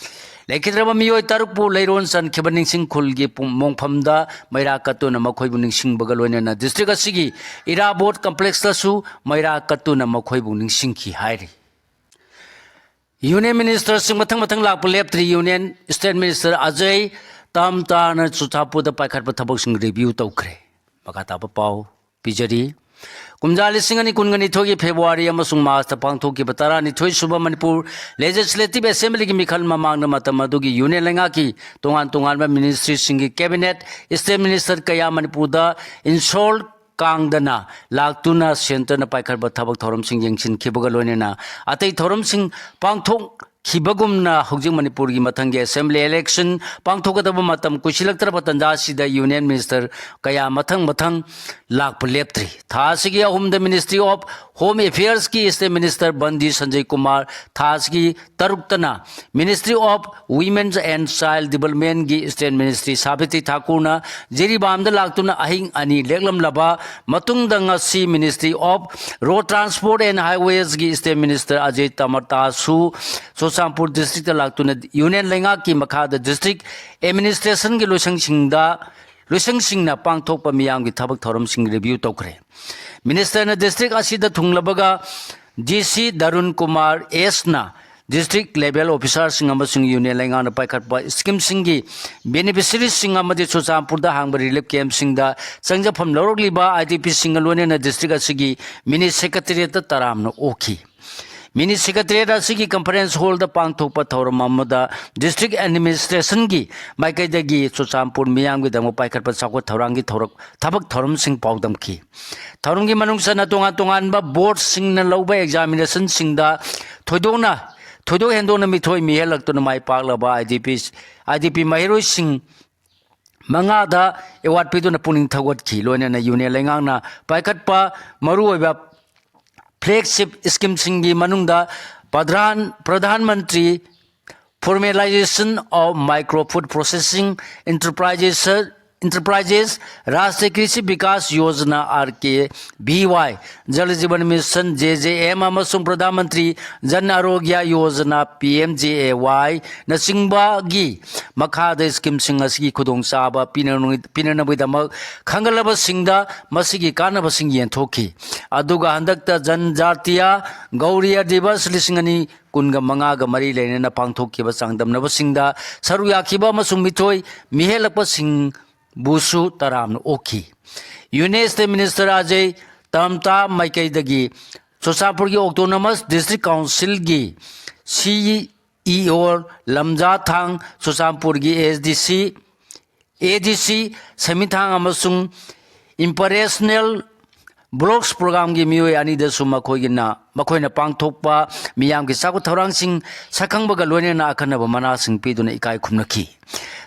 ꯂꯩꯈꯤꯗ꯭ꯔꯕ ꯃꯤꯑꯣꯏ ꯇꯔꯨꯛꯄꯨ ꯂꯩꯔꯣꯟ ꯆꯟꯈꯤꯕ ꯅꯤꯡꯁꯤꯡ ꯈꯨꯜꯒꯤ ꯄꯨꯡ-, ꯃꯣꯡꯐꯝꯗ ꯃꯩꯔꯥ ꯀꯠꯇꯨꯅ ꯃꯈꯣꯏꯕꯨ ꯅꯤꯡꯁꯤꯡꯕꯒ ꯂꯣꯏꯅꯅ ꯗꯤꯁꯇ꯭ꯔꯤꯛ ꯑꯁꯤꯒꯤ ꯏꯔꯥꯕꯣꯠ ꯀꯝꯄ꯭ꯂꯦꯛꯁꯇꯁꯨ ꯃꯩꯔꯥ ꯀꯠꯇꯨꯅ ꯃꯈꯣꯏꯕꯨ ꯅꯤꯡꯁꯤꯡꯈꯤ ꯍꯥꯏꯔꯤ꯫ ꯌꯨꯅꯤꯌꯟ ꯃꯤꯅꯤꯁꯇꯔꯁꯤꯡ ꯃꯊꯪ ꯃꯊꯪ ꯂꯥꯛꯄ ꯂꯦꯞꯇ꯭ꯔꯤ꯫ ꯌꯨꯅꯤꯌꯟ ꯁ꯭ꯇꯦꯠ ꯃꯤꯅꯤꯁꯇꯔ ꯑꯖꯌ ꯇꯥꯝꯇꯥꯅ ꯆꯨꯔꯆꯥꯟꯄꯨꯔꯗ ꯄꯥꯏꯈꯠꯄ ꯊꯕꯛꯁꯤꯡ ꯔꯤꯚꯤꯌꯨ ꯇꯧꯈ꯭ꯔꯦ꯫ ꯃꯈꯥ ꯇꯥꯕ ꯄꯥꯎ ꯄꯤꯖꯔꯤ꯫ ꯀꯨꯝꯖꯥ ꯂꯤꯁꯤꯡ ꯑꯅꯤ ꯀꯨꯟꯒ ꯅꯤꯊꯣꯏꯒꯤ ꯐꯦꯕ꯭ꯔꯨꯋꯥꯔꯤ ꯑꯃꯁꯨꯡ ꯃꯥꯔꯆꯇ ꯄꯥꯡꯊꯣꯛꯈꯤꯕ ꯇꯔꯥꯅꯤꯊꯣꯏ ꯁꯨꯕ ꯃꯅꯤꯄꯨꯔ ꯂꯦꯖꯤꯁꯂꯦꯇꯤꯚ ꯑꯦꯁꯦꯝꯕ꯭ꯂꯤꯒꯤ ꯃꯤꯈꯜ ꯃꯃꯥꯡꯗ ꯃꯇꯝ ꯑꯗꯨꯒꯤ ꯌꯨꯅꯤꯌꯟ ꯂꯩꯉꯥꯛꯀꯤ ꯇꯣꯉꯥꯟ ꯇꯣꯉꯥꯟꯕ ꯃꯤꯅꯤꯁꯇ꯭ꯔꯤꯁꯤꯡꯒꯤ ꯀꯦꯕꯤꯅꯦꯠ, ꯁ꯭ꯇꯦꯠ ꯃꯤꯅꯤꯁꯇꯔ ꯀꯌꯥ ꯃꯅꯤꯄꯨꯔꯗ ꯏꯟꯁꯣꯜ ꯀꯥꯡꯗꯅ ꯂꯥꯛꯇꯨꯅ ꯁꯦꯟꯇꯔꯅ ꯄꯥꯏꯈꯠꯄ ꯊꯕꯛ ꯊꯧꯔꯝꯁꯤꯡ ꯌꯦꯡꯁꯤꯟꯈꯤꯕꯒ ꯂꯣꯏꯅꯅ ꯑꯇꯩ ꯊꯧꯔꯝꯁꯤꯡ ꯄꯥꯡꯊꯣꯛꯈꯤ꯫ ꯈꯤꯕꯒꯨꯝꯅ ꯍꯧꯖꯤꯛ ꯃꯅꯤꯄꯨꯔꯒꯤ ꯃꯊꯪꯒꯤ assembly election ꯄꯥꯡꯊꯣꯛꯀꯗꯕ ꯃꯇꯝ ꯀꯨꯏꯁꯤꯜꯂꯛꯇ꯭ꯔꯕ ꯇꯥꯟꯖꯥ ꯑꯁꯤꯗ union minister ꯀꯌꯥ ꯃꯊꯪ ꯃꯊꯪ ꯂꯥꯛꯄ ꯂꯦꯞꯇ꯭ꯔꯤ꯫ ꯊꯥ ꯑꯁꯤꯒꯤ ꯑꯍꯨꯝꯗ Ministry of Home Affairs ꯀꯤ state minister ꯕꯟꯗꯤ ꯁꯟꯖꯌ ꯀꯨꯃꯥꯔ, ꯊꯥ ꯑꯁꯤꯒꯤ ꯇꯔꯨꯛꯇꯅ Ministry of Women and Child Development ꯀꯤ state minister ꯁꯥꯕꯤꯇ꯭ꯔꯤ ꯊꯥꯀꯨꯔꯅ ꯖꯤꯔꯤꯕꯥꯝꯗ ꯂꯥꯛꯇꯨꯅ ꯑꯍꯤꯡ ꯑꯅꯤ ꯂꯦꯛꯂꯝꯂꯕ ꯃꯇꯨꯡꯗ ꯉꯁꯤ Ministry of Road Transport and Highways ꯀꯤ state minister Ajay ꯇꯃꯇꯥꯁꯨ Churachandpur district ꯇ ꯂꯥꯛꯇꯨꯅ union ꯂꯩꯉꯥꯛꯀꯤ ꯃꯈꯥꯗ district administration ꯒꯤ ꯂꯣꯏꯁꯪꯁꯤꯡꯗ, ꯂꯣꯏꯁꯪꯁꯤꯡꯅ ꯄꯥꯡꯊꯣꯛꯄ ꯃꯤꯌꯥꯝꯒꯤ ꯊꯕꯛ ꯊꯧꯔꯝꯁꯤꯡ review ꯇꯧꯈ꯭ꯔꯦ꯫ Minister ꯅ district ꯑꯁꯤꯗ ꯊꯨꯡꯂꯕꯒ DC ꯗꯔꯨꯟ ꯀꯨꯃꯥꯔ S ꯅ district level officer ꯁꯤꯡ ꯑꯃꯁꯨꯡ union ꯂꯩꯉꯥꯛꯅ ꯄꯥꯏꯈꯠꯄ scheme ꯁꯤꯡꯒꯤ beneficiary ꯁꯤꯡ ꯑꯃꯗꯤ ꯆꯨꯔꯆꯥꯟꯄꯨꯔꯗ ꯍꯥꯡꯕ relief camp ꯁꯤꯡꯗ ꯆꯪꯖꯐꯝ ꯂꯧꯔꯛꯂꯤꯕ IDP ꯁꯤꯡꯒ ꯂꯣꯏꯅꯅ district ꯑꯁꯤꯒꯤ mini secretariat ꯇ ꯇꯔꯥꯝꯅ ꯑꯣꯛꯈꯤ꯫ Mini secretariat ꯑꯁꯤꯒꯤ conference hall ꯗ ꯄꯥꯡꯊꯣꯛꯄ ꯊꯧꯔꯝ ꯑꯃꯗ district administration ꯒꯤ ꯃꯥꯏꯀꯩꯗꯒꯤ ꯆꯨꯔꯆꯥꯟꯄꯨꯔ ꯃꯤꯌꯥꯝꯒꯤꯗꯃꯛ ꯄꯥꯏꯈꯠꯄ ꯆꯥꯎꯈꯠ ꯊꯧꯔꯥꯡꯒꯤ ꯊꯧꯔꯛ-, ꯊꯕꯛ ꯊꯧꯔꯝꯁꯤꯡ ꯄꯥꯎꯗꯝꯈꯤ꯫ ꯊꯧꯔꯝꯒꯤ ꯃꯅꯨꯡ ꯆꯟꯅ ꯇꯣꯉꯥꯟ ꯇꯣꯉꯥꯟꯕ board ꯁꯤꯡꯅ ꯂꯧꯕ examination ꯁꯤꯡꯗ ꯊꯣꯏꯗꯣꯛꯅ, ꯊꯣꯏꯗꯣꯛ ꯍꯦꯟꯗꯣꯛꯅ ꯃꯤꯊꯣꯏ ꯃꯤꯍꯦꯜꯂꯛꯇꯨꯅ ꯃꯥꯏ ꯄꯥꯛꯂꯕ IDP, IDP ꯃꯍꯩꯔꯣꯏꯁꯤꯡ ꯃꯉꯥꯗ award ꯄꯤꯗꯨꯅ ꯄꯨꯛꯅꯤꯡ ꯊꯧꯒꯠꯈꯤ꯫ ꯂꯣꯏꯅꯅ union ꯂꯩꯉꯥꯛꯅ ꯄꯥꯏꯈꯠꯄ ꯃꯔꯨꯑꯣꯏꯕ flagship scheme ꯁꯤꯡꯒꯤ ꯃꯅꯨꯡꯗ ꯄ꯭ꯔꯙꯥꯟ, Pradhan Mantri Formalization of Micro Food Processing Enterprises, Enterprises, Rashtriya Krishi Vikas Yojana, RKVY, Jal Jeevan Mission, JJM, ꯑꯃꯁꯨꯡ ꯄ꯭ꯔꯙꯥꯟ ꯃꯟꯇ꯭ꯔꯤ ꯖꯟ ꯑꯔꯣꯒ꯭ꯌ ꯌꯣꯖꯅꯥ, PMJAY, ꯅꯆꯤꯡꯕꯒꯤ ꯃꯈꯥꯗ scheme ꯁꯤꯡ ꯑꯁꯤꯒꯤ ꯈꯨꯗꯣꯡꯆꯥꯕ ꯄꯤꯅ-, ꯄꯤꯅꯅꯕꯒꯤꯗꯃꯛ ꯈꯟꯒꯠꯂꯕꯁꯤꯡꯗ ꯃꯁꯤꯒꯤ ꯀꯥꯟꯅꯕꯁꯤꯡ ꯌꯦꯟꯊꯣꯛꯈꯤ꯫ ꯑꯗꯨꯒ ꯍꯟꯗꯛꯇ ꯖꯟꯖꯥꯇꯤꯌꯥ ꯒꯧꯔꯤꯌꯥ ꯗꯤꯕꯁ ꯂꯤꯁꯤꯡ ꯑꯅꯤ ꯀꯨꯟꯒ ꯃꯉꯥꯒ ꯃꯔꯤ ꯂꯩꯅꯅ ꯄꯥꯡꯊꯣꯛꯈꯤꯕ ꯆꯥꯡꯗꯝꯅꯕꯁꯤꯡꯗ ꯁꯔꯨꯛ ꯌꯥꯈꯤꯕ ꯑꯃꯁꯨꯡ ꯃꯤꯊꯣꯏ ꯃꯤꯍꯦꯜꯂꯛꯄꯁꯤꯡꯕꯨꯁꯨ ꯇꯔꯥꯝꯅ ꯑꯣꯛꯈꯤ꯫ Union State Minister ꯑꯖꯌ ꯇꯝꯇꯥ ꯃꯥꯏꯀꯩꯗꯒꯤ ꯆꯨꯔꯆꯥꯟꯄꯨꯔꯒꯤ Autonomous District Council ꯒꯤ CEO ꯂꯝꯖꯥꯊꯥꯡ, ꯆꯨꯔꯆꯥꯟꯄꯨꯔꯒꯤ ADC, ADC ꯁꯦꯃꯤꯊꯥꯡ ꯑꯃꯁꯨꯡ Operational ꯕ꯭ꯂꯣꯛꯁ ꯄ꯭ꯔꯣꯒ꯭ꯔꯥꯝꯒꯤ ꯃꯤꯑꯣꯏ ꯑꯅꯤꯗꯁꯨ ꯃꯈꯣꯏꯒꯤꯅ ꯃꯈꯣꯏꯅ ꯄꯥꯡꯊꯣꯛꯄ ꯃꯤꯌꯥꯝꯒꯤ ꯆꯥꯎꯈꯠ ꯊꯧꯔꯥꯡꯁꯤꯡ ꯁꯛꯈꯪꯕꯒ ꯂꯣꯏꯅꯅ ꯑꯈꯟꯅꯕ ꯃꯅꯥꯁꯤꯡ ꯄꯤꯗꯨꯅ ꯏꯀꯥꯏ ꯈꯨꯝꯅꯈꯤ꯫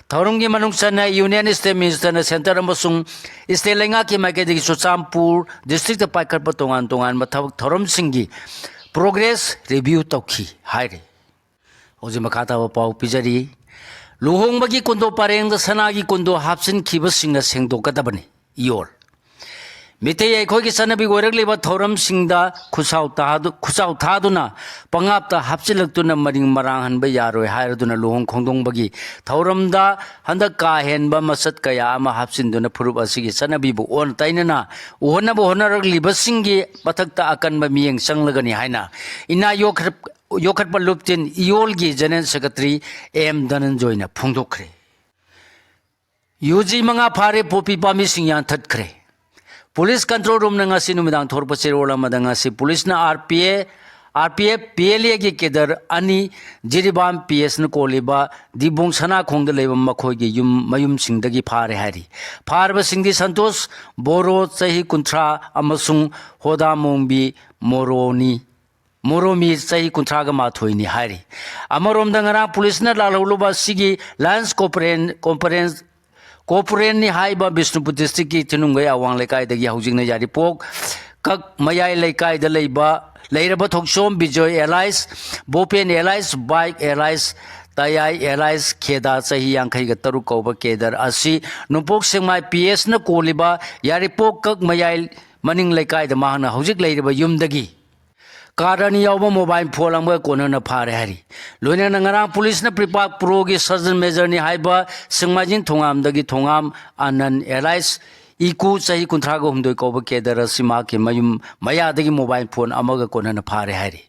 ꯊꯧꯔꯝꯒꯤ ꯃꯅꯨꯡ ꯆꯟꯅ ꯌꯨꯅꯤꯌꯟ ꯁ꯭ꯇꯦꯠ ꯃꯤꯅꯤꯁꯇꯔꯅ ꯁꯦꯟꯇꯔ ꯑꯃꯁꯨꯡ ꯁ꯭ꯇꯦꯠ ꯂꯩꯉꯥꯛꯀꯤ ꯃꯥꯏꯀꯩꯗꯒꯤ ꯆꯨꯔꯆꯥꯟꯄꯨꯔ ꯗꯤꯁꯇ꯭ꯔꯤꯛꯇ ꯄꯥꯏꯈꯠꯄ ꯇꯣꯉꯥꯟ ꯇꯣꯉꯥꯟꯕ ꯊꯕꯛ ꯊꯧꯔꯝꯁꯤꯡꯒꯤ ꯄ꯭ꯔꯣꯒ꯭ꯔꯦꯁ ꯔꯤꯚ꯭ꯌꯨ ꯇꯧꯈꯤ ꯍꯥꯏꯔꯤ꯫ ꯍꯧꯖꯤꯛ ꯃꯈꯥ ꯇꯥꯕ ꯄꯥꯎ ꯄꯤꯖꯔꯤ꯫ ꯂꯨꯍꯣꯡꯕꯒꯤ ꯀꯨꯟꯗꯣ ꯄꯔꯦꯡꯗ ꯁꯅꯥꯒꯤ ꯀꯨꯟꯗꯣ ꯍꯥꯞꯆꯤꯟꯈꯤꯕꯁꯤꯡꯅ ꯁꯦꯡꯗꯣꯛꯀꯗꯕꯅꯤ꯫ ꯏꯌꯣꯜ꯫ ꯃꯤꯇꯩ ꯑꯩꯈꯣꯏꯒꯤ ꯆꯠꯅꯕꯤ ꯑꯣꯏꯔꯛꯂꯤꯕ ꯊꯧꯔꯝꯁꯤꯡꯗ ꯈꯨꯠꯁꯥꯎ ꯊꯥꯗꯨ-, ꯈꯨꯠꯁꯥꯎ ꯊꯥꯗꯨꯅ ꯄꯪꯍꯥꯞꯇ ꯍꯥꯞꯆꯤꯜꯂꯛꯇꯨꯅ ꯃꯔꯤꯡ ꯃꯔꯥꯡꯍꯟꯕ ꯌꯥꯔꯣꯏ ꯍꯥꯏꯔꯗꯨꯅ ꯂꯨꯍꯣꯡ ꯈꯣꯡꯗꯣꯡꯕꯒꯤ ꯊꯧꯔꯝꯗ ꯍꯟꯗꯛ ꯀꯥ ꯍꯦꯟꯕ ꯃꯆꯠ ꯀꯌꯥ ꯑꯃ ꯍꯥꯞꯆꯤꯟꯗꯨꯅ ꯐꯨꯔꯨꯞ ꯑꯁꯤꯒꯤ ꯆꯠꯅꯕꯤꯕꯨ ꯑꯣꯟꯅ ꯇꯩꯅꯅ ꯎꯍꯟꯅꯕ ꯍꯣꯠꯅꯔꯛꯂꯤꯕꯁꯤꯡꯒꯤ ꯃꯊꯛꯇ ꯑꯀꯟꯕ ꯃꯤꯠꯌꯦꯡ ꯆꯪꯂꯒꯅꯤ ꯍꯥꯏꯅ ꯏꯅꯥ ꯌꯣꯛꯈꯠ-, ꯌꯣꯛꯈꯠꯄ ꯂꯨꯞꯇꯤꯟ ꯏꯌꯣꯜꯒꯤ ꯖꯦꯅꯔꯦꯜ ꯁꯦꯀ꯭ꯔꯦꯇꯔꯤ ꯑꯦꯝ ꯙꯅꯟꯖꯣꯏꯅ ꯐꯣꯡꯗꯣꯛꯈ꯭ꯔꯦ꯫ ꯌꯨ ꯖꯤ ꯃꯉꯥ ꯐꯥꯔꯦ, ꯄꯣꯄꯤ ꯄꯥꯝꯕꯤꯁꯤꯡ ꯌꯥꯟꯊꯠꯈ꯭ꯔꯦ꯫ ꯄꯨꯂꯤꯁ ꯀꯟꯇ꯭ꯔꯣꯜ ꯔꯨꯝꯅ ꯉꯁꯤ ꯅꯨꯃꯤꯗꯥꯡ ꯊꯣꯔꯛꯄ ꯆꯦꯔꯣꯜ ꯑꯃꯗ ꯉꯁꯤ ꯄꯨꯂꯤꯁꯅ R P A, R P F P L ꯑꯦꯒꯤ ꯀꯦꯗꯔ ꯑꯅꯤ ꯖꯤꯔꯤꯕꯥꯝ ꯄꯤ ꯑꯦꯁꯅ ꯀꯣꯜꯂꯤꯕ ꯗꯤꯕꯣꯡ ꯁꯅꯥꯈꯣꯡꯗ ꯂꯩꯕ ꯃꯈꯣꯏꯒꯤ ꯌꯨꯝ ꯃꯌꯨꯝꯁꯤꯡꯗꯒꯤ ꯐꯥꯔꯦ ꯍꯥꯏꯔꯤ꯫ ꯐꯥꯔꯕꯁꯤꯡꯗꯤ ꯁꯟꯇꯣꯁ ꯕꯣꯔꯣ ꯆꯍꯤ ꯀꯨꯟꯊ꯭ꯔꯥ ꯑꯃꯁꯨꯡ ꯍꯣꯗꯥꯃꯣꯡꯕꯤ ꯃꯣꯔꯣꯅꯤ ꯃꯣꯔꯣꯃꯤ ꯆꯍꯤ ꯀꯨꯟꯊ꯭ꯔꯥꯒ ꯃꯥꯊꯣꯏꯅꯤ ꯍꯥꯏꯔꯤ꯫ ꯑꯃꯔꯣꯝꯗ ꯉꯔꯥꯡ ꯄꯨꯂꯤꯁꯅ ꯂꯥꯜꯍꯧꯂꯨꯕ ꯑꯁꯤꯒꯤ ꯂꯥꯏꯟꯁ ꯀꯣꯄꯔꯦꯟ-, ꯀꯣꯄꯔꯦꯟ-, ꯀꯣꯄꯔꯦꯟꯅꯤ ꯍꯥꯏꯕ ꯕꯤꯁꯅꯨꯄꯨꯔ ꯗꯤꯁꯇ꯭ꯔꯤꯛꯀꯤ ꯊꯤꯅꯨꯡꯒꯩ ꯑꯋꯥꯡ ꯂꯩꯀꯥꯏꯗꯒꯤ ꯍꯧꯖꯤꯛꯅ ꯌꯥꯏꯔꯤꯄꯣꯛ ꯀꯛ ꯃꯌꯥꯏ ꯂꯩꯀꯥꯏꯗ ꯂꯩꯕ, ꯂꯩꯔꯕ Thokchom Bijoy alias, Bopen alias, Baik alias, Tayai alias, ꯈꯦꯗꯥ ꯆꯍꯤ ꯌꯥꯡꯈꯩꯒ ꯇꯔꯨꯛ ꯀꯧꯕ ꯀꯦꯗꯔ ꯑꯁꯤ ꯅꯣꯡꯄꯣꯛ ꯁꯦꯛꯃꯥꯏ ꯄꯤ ꯑꯦꯁꯅ ꯀꯣꯜꯂꯤꯕ ꯌꯥꯏꯔꯤꯄꯣꯛ ꯀꯛ ꯃꯌꯥꯏ ꯃꯅꯤꯡ ꯂꯩꯀꯥꯏꯗ ꯃꯍꯥꯛꯅ ꯍꯧꯖꯤꯛ ꯂꯩꯔꯤꯕ ꯌꯨꯝꯗꯒꯤ ꯀꯥꯔ ꯑꯅꯤ ꯌꯥꯎꯕ ꯃꯣꯕꯥꯏꯜ ꯐꯣꯟ ꯑꯃꯒ ꯀꯣꯟꯅꯅ ꯐꯥꯔꯦ ꯍꯥꯏꯔꯤ꯫ ꯂꯣꯏꯅꯅ ꯉꯔꯥꯡ ꯄꯨꯂꯤꯁꯅ ꯄ꯭ꯔꯤꯄꯥꯛ ꯄ꯭ꯔꯣꯒꯤ ꯁꯔꯖꯟ ꯃꯦꯖꯔꯅꯤ ꯍꯥꯏꯕ ꯁꯤꯡꯃꯥꯏꯖꯤꯡ ꯊꯣꯉꯥꯝꯗꯒꯤ ꯊꯣꯉꯥꯝ ꯑꯅꯟ ꯑꯦꯂꯥꯏꯁ ꯏꯀꯨ ꯆꯍꯤ ꯀꯨꯟꯊ꯭ꯔꯥꯒ ꯍꯨꯝꯗꯣꯏ ꯀꯧꯕ ꯀꯦꯗꯔ ꯑꯁꯤ ꯃꯍꯥꯛꯀꯤ ꯃꯌꯨꯝ ꯃꯌꯥꯗꯒꯤ ꯃꯣꯕꯥꯏꯜ ꯐꯣꯟ ꯑꯃꯒ ꯀꯣꯟꯅꯅ ꯐꯥꯔꯦ ꯍꯥꯏꯔꯤ꯫